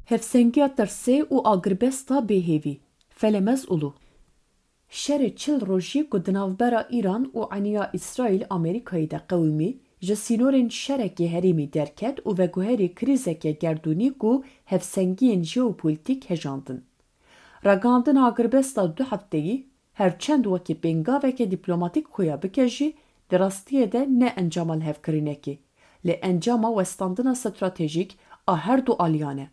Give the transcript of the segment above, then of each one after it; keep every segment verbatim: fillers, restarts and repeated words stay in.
Hevsengiya tirsê û agirbesta bêhêvî. Felemez Ulu. Şerê çil rojî ku di navbera Îran û eniya Îsraîl Amerîkayê de qewimî, ji sînorên şerekê herêmî derket û veguherî krîzeke gerdûnî ku hevsengiyên jeopolîtîk hejandin. Ragihandina agirbesta du hefteyî, her çend wekî pêngaveke dîplomatîk xuya bike jî, di rastiyê de ne encama lihevkirinekê, lê encama westandina stratejîk a her du aliyan e.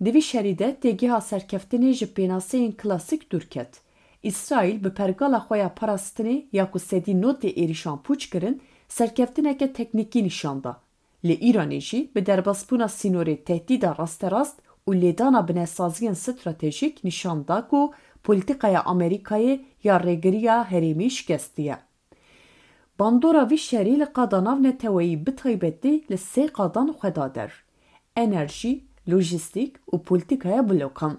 Di vî şerî de têgeha serkeftinê ji pênaseyên klasîk dûr ket. Îsraîl bi pergala xwe ya parastinê ya ku sedî notê êrîşan pûç kirin, serkeftineke teknîkî nîşan da. Li Îranê jî bi derbasbûna sînorê tehdîda rasterast û lêdana binesaziyên stratejîk nîşan da ku polîtîkaya Amerîkayê ya rêgiriya herêmî şikestiye. Bandora vî şerî li qada navneteweyî bi taybetî li sê qadan xwe da der: enerjî, lojîstîk û polîtîkaya blokan.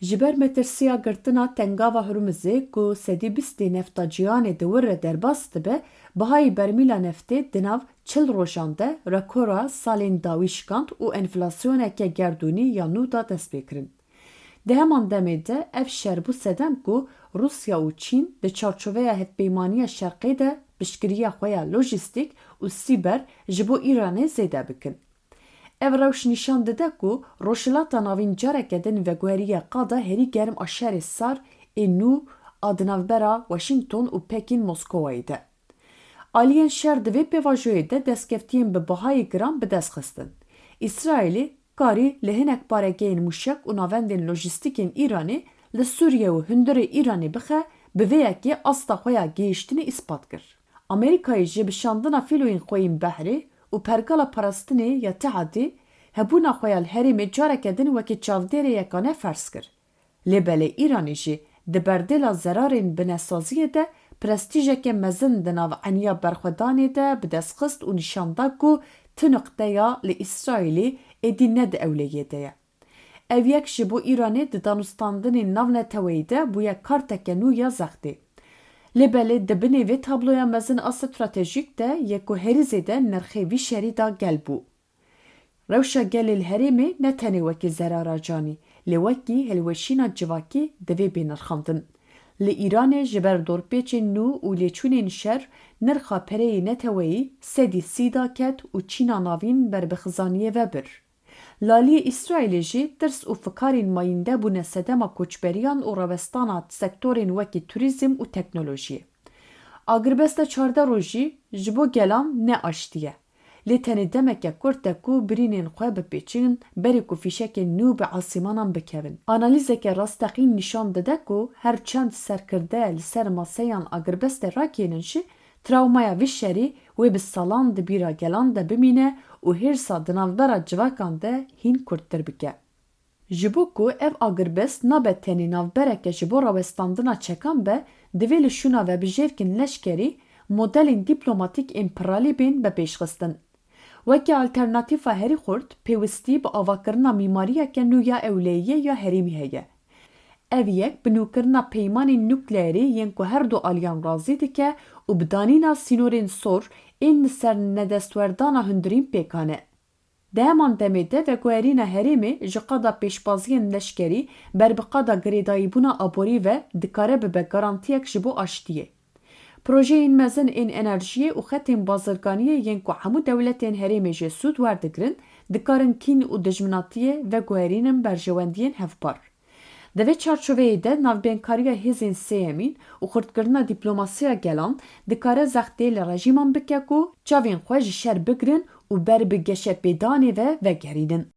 Ji ber metirsiya girtina Tengava Hurmizê ku sedî bîstê nefta cîhanê di wir re derbas dibe, bihayî bermîla neftê di nav çil rojan de rekora salên dawî şikand û enflasyoneke gerdûnî ya nû da destpêkirin. Di heman demê de ev şer bû sedem ku Rûsya û Çîn di çarçoveya Hevpeymaniya Şerqê de piştgiriya xwe ya lojîstîk û sîber ji bo Îranê zêde bikin. Ev rewş nîşan dide ku Rojhilata Navîn careke din veguheriye qada herî germ a şerê sar ê nû a di navbera Washington û Pekîn Moskowayê de. Aliyên şer di vê pêvajoyê de destkeftiyên bi bihayê giran bi dest xistin. Îsraîlê karî li hinek baregehên mûşek û navendên lojîstîkên Îranê li Sûriye û hundirê Îranê bixe, bi vê yekê asta xwe ya gihîştinê îspat kir. Amerîkayê jî bi şandina fîloyên xwe yên behrê û pergala parastinê ya tehadî, hebûna xwe ya li herêmê careke din wekî çavdêrê yekane ferz kir. Lê belê Îranê jî di berdêla zerarên binesaziyê de prestîjeke mezin di nav eniya berxwedanê de bi dest xist û nîşan da ku ti nuqteya li Îsraîlê êdî ne di ewleyê de ye. Ev yek ji bo Îranê di danûstandinên navneteweyî de bûye karteke nû ya zextê. Lê belê di binê vê tabloya mezin a stratejîk de ye ku herî zêde nirxê vî şerî da gel bû. Rewşa gelê li herêmê ne tenê wekî zerara canî, lê wekî hilweşîna civakî divê bê nirxandin. Li Îranê ji ber dorpêçên nû û lêçûnên şer nirxa pereyê neteweyî sedî sî da ket û Çîna Navîn ber bi xizaniyê ve bir. Li aliyê Îsraîlê jî tirs û fikarên mayînde bûne sedema koçberiyan û rawestana sektorên wekî turîzm û teknolojiyê. Agirbesta çardeh rojî ji bo gelan ne aştî ye. Lê tenê demeke kurt e ku birînên xwe bipêçin, berê ku fîşekên nû bi asîmanan bikevin. Analîzeke rasteqîn nîşan dide ku her çend serkirde li ser maseyan agirbestê rakênin jî, trawmaya vî şerî wê bi salan di bîra gelan de bimîne û hêrsa di navbera civakan de hîn kurttir bike. Ji bo ku ev agirbest nabe tenê navbereke ji bo rawestandina çekan be, divê li şûna vebijêrkên leşkerî modelên dîplomatîk ên piralî bên bipêşxistin. Weke alternatîfa herî xurt, pêwistî bi avakirina mîmariyeke nû ya ewleyiyê ya herêmî heye. Ev yek bi nûkirina peymanên nukleerî yên ku her du aliyan razî dike û bi danîna sînorên sor ên li ser nedestwerdana hundirîn pêkan e. Di heman demê de veguherîna herêmê ji qada pêşbaziyên leşkerî ber bi qada girêdayîbûna aborî ve dikare bibe garantiyek ji bo aştiyê. Projeyên mezin ên enerjiyê û xetên bazirganiyê yên ku hemû dewletên herêmê jê sûd werdigirin, dikarin kîn û dijminatiyê veguherînin berjewendiyên hevpar. Di vê çarçoveyê de navbênkariya hêzên sêyemîn û xurtkirina dîplomasiya gelan dikare zextê li rejîman bike ku çavên xwe ji şer bigirin û ber bi geşepêdanê ve vegerînin.